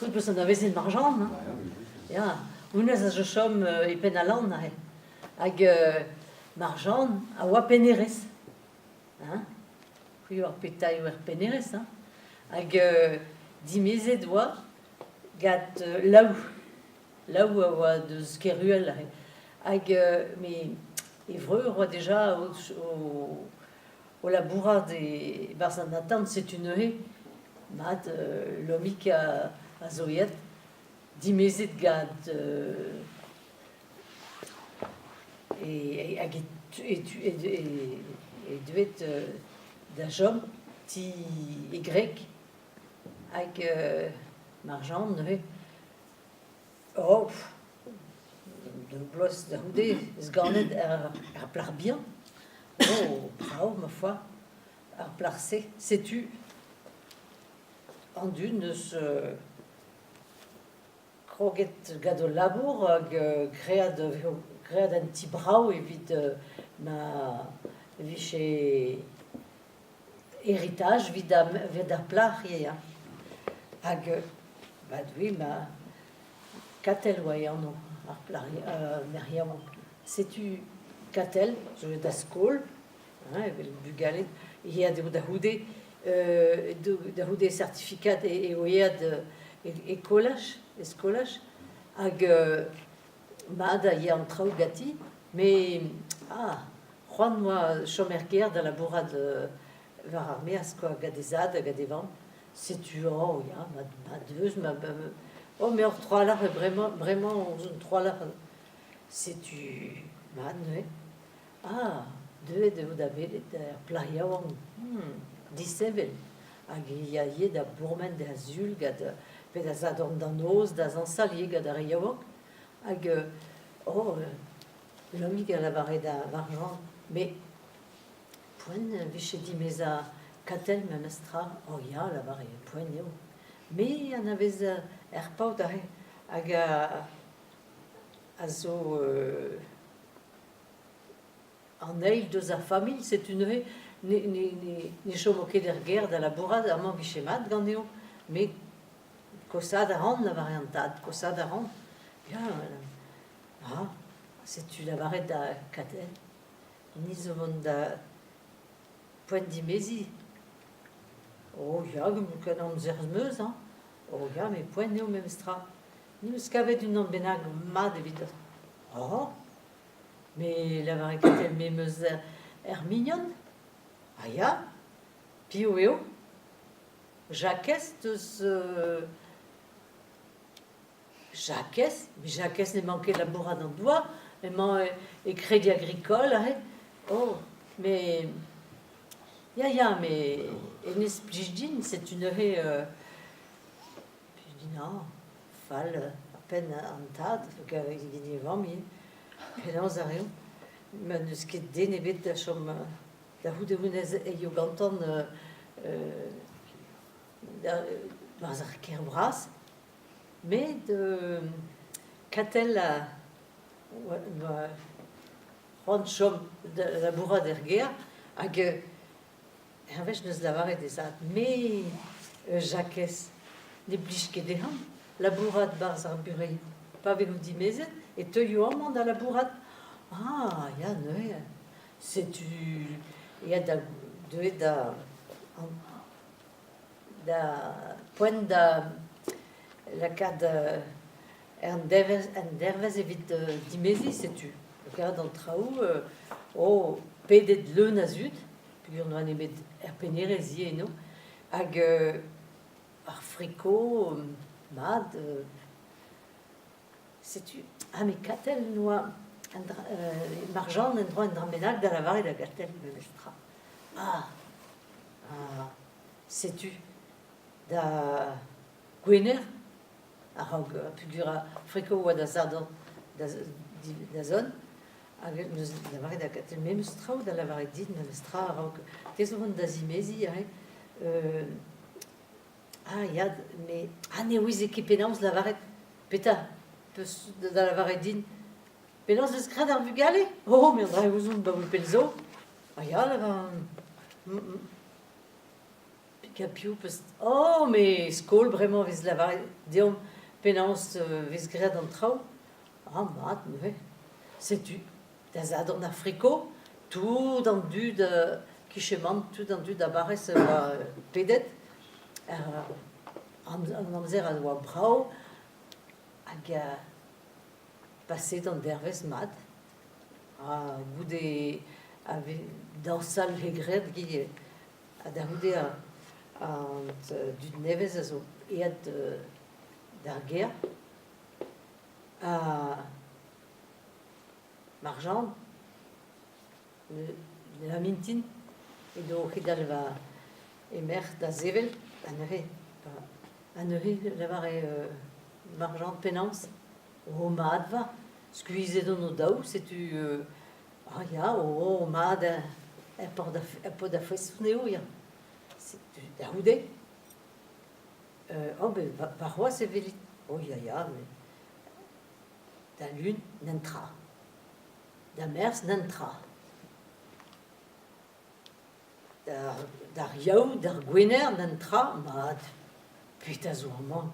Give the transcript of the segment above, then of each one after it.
C'hwi 'peus anavezet Marjan, hein? Ya, honnezh a zo chom e penn al lann aze. Hag Marjan a oa pennhêrez, hein? C'hwi oar petra eo ar pennhêrez, hein? Hag dimezet oa gant Laou. Laou a oa deus Keruhel aze. Hag me e vreur oa deja o labourat e-barzh an atant, setu neuze mat Lomig a zo aet, dimezet gant hag e deuet da chom ti e gwreg hag Marjan neuze. Oh, daou bloaz da c'houde ez ganet ar plac'h bihan. Oh, brav ma foi, ar plac'h-se. Setu an dud 'neus kroget gant o labour hag graet graet un ti brav evit ma vije heritaj evit ar plac'h ivez ya. Hag ba doue ma Katell oa e anv ar plac'h merc'h yaouank. Setu Katell zo da skol, hein, evel bugale, aet eo da c'houde da c'houde certificat eo aet e kolaj, e skolaj, hag mat a ya an traoù ganti, met ah c'hoant 'oa chom er gêr da labourat war ar maez kwa, gant he zad ha gant e vamm. Setu oh ya, ma deus ma oh me oc'h trawalc'h bremañ bremañ on trawalc'h. Setu mat neuze. Ah deuet eo da welet ar plac'h yaouank disheñvel hag e ya ivez da bourmen da sul gant pe da sadorn da noz da zañsal ivez gant ar re yaouank hag oh Lomig a lavare da Varjan met poent e vije dimezañ Katell memes tra. Oh ya, a lavare, poent eo. Me anavez ar paotr aze hag a zo an eil deus ar familh, setu neuze ne chomo ket er gêr da labourat, amañ 'vije mat ganeomp. Met kosaat a ran, lavare an tad, kosaat a ran. Ya, ah, setu lavaret da Katell, ni zo vont da poent dimeziñ. Oh ya, ken amzer 'm eus hañ. Oh ya, met poent eo memes tra. Ni 'meus kavet unan bennak mat evit Oh Me lavare Katell me 'm eus ur mignon. Ah ya, piv eo? Jakez deus Jakez, met Jakez n'emañ ket labourat an douar, emañ e Crédit Agricole aze. Oh, mais ya, ya, mais hennezh 'plij din, setu neuze plij din ah, fall ar penn an tad evit e vamm ivez. Penaos a reomp? Ma n'eus ket den ebet da chom da c'houde honnezh eo gantan 'barzh ar kêr vras. Met Katell a oa c'hoant chom da labourat er gêr hag hervez 'neus lavaret he zad, me Jakez ne blij ket dezhañ labourat 'barzh ar burev. Pa vezo dimezet e teuio amañ da labourat. Ah ya neuze setu aet da deuet da da poent da lakaat an dervezh evit dimeziñ setu. Lakaat an traoù oh pedet leun a zud peogwir n'oa nemet er pennhêrez ivez eno hag ar friko mat setu ah met Katell 'noa Marjan en doa un dra bennak da lavaret da Gatell memes tra. Ah ah setu da Gwener a-raok peogwir ar friko oa da Sadorn da zont hag 'neus lavaret da Gatell memes traoù da lavaret dit memes tra a-raok te zo vont da zimeziñ aze ah ya met ah ne ouize ket penaos lavaret petra 'peus da lavaret din penaos 'deus graet ar vugale? Oh me dra ouzon 'baoe pell zo ah ya lavar. Gant piv 'peus... Oh, me skol bremañ 'vez lavaret deomp penaos 'vez graet an traoù. Ah mat neuze. Setu da Sadorn ar friko, tout an dud kicheman, tout an dud a barrez a oa pedet. An amzer a oa brav hag paseet an dervezh mat. Ha goude dañsal 'vez graet ivez. Ha da c'houde an dud nevez a zo aet d'ar gêr. Ha Marjan, va mintin, edo o c'hedal va he merc'h da sevel ha neuze ha neuze e lavare Marjan penaos O mat va, skuizhet on o-daou, setu ah ya, oh mat er paotr a feson eo ya. Setu da c'houde oh ben warc'hoazh e welit. Oh ya ya, met da Lun netra, da Merzh netra, d'ar Yaou, d'ar Gwener netra, mat, petra zo amañ?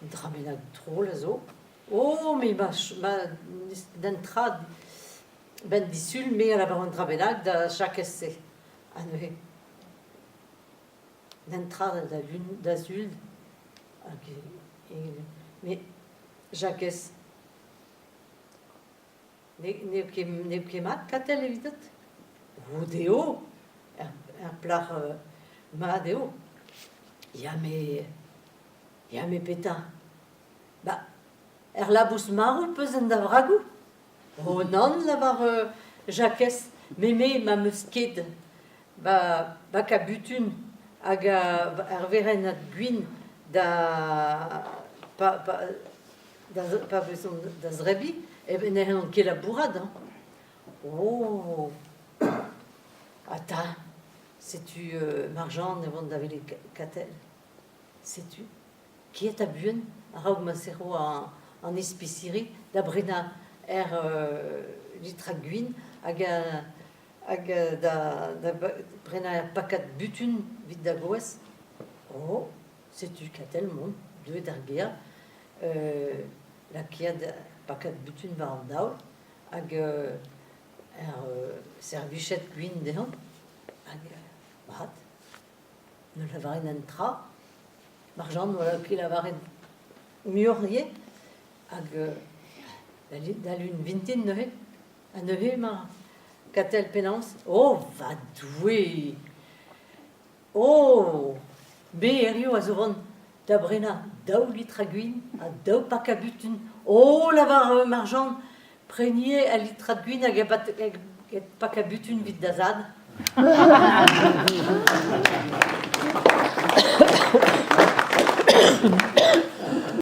Un dra bennak drol a zo. Oh me ma netra 'benn disul me a lavar un dra bennak da Jakez-se. Ha neuze netra da Lun da Sul hag met Jakez n'eo ket n'eo ket mat Katell evidout? Oh dezho ur plac'h mat eo. Ya met ya met petra? Ba er labous marv 'peus en da vragoù? Oh nann, lavar Jakez, me me ma'm eus ket ba baka-butun hag ar werennad gwin da pa pa da pa vezont da zebriñ e ne c'hellont ket labourat hañ. Oh ata setu Marjan e vont da welet Katell. Setu kiet ha buan a-raok ma serro an ispisiri da brenañ er litrad gwin hag hag da brenañ ur pakad butun evit da gouez. Oh, setu Katell mont deuet d'ar gêr, lakaet pakad butun war an daol hag ur serviched gwin dezhañ hag mat. Ne lavaren un tra. Marjan 'oa ket lavaret muioc'h ivez hag da lun vintin neuze. Ha neuze emañ Katell penaos? Oh va Doue! Oh! Me hiziv a zo vont da brenañ daou litr a gwin ha daou pakad butun. Oh, lavar Marjan, prenier al litrad gwin hag e pakad butun evit da zad.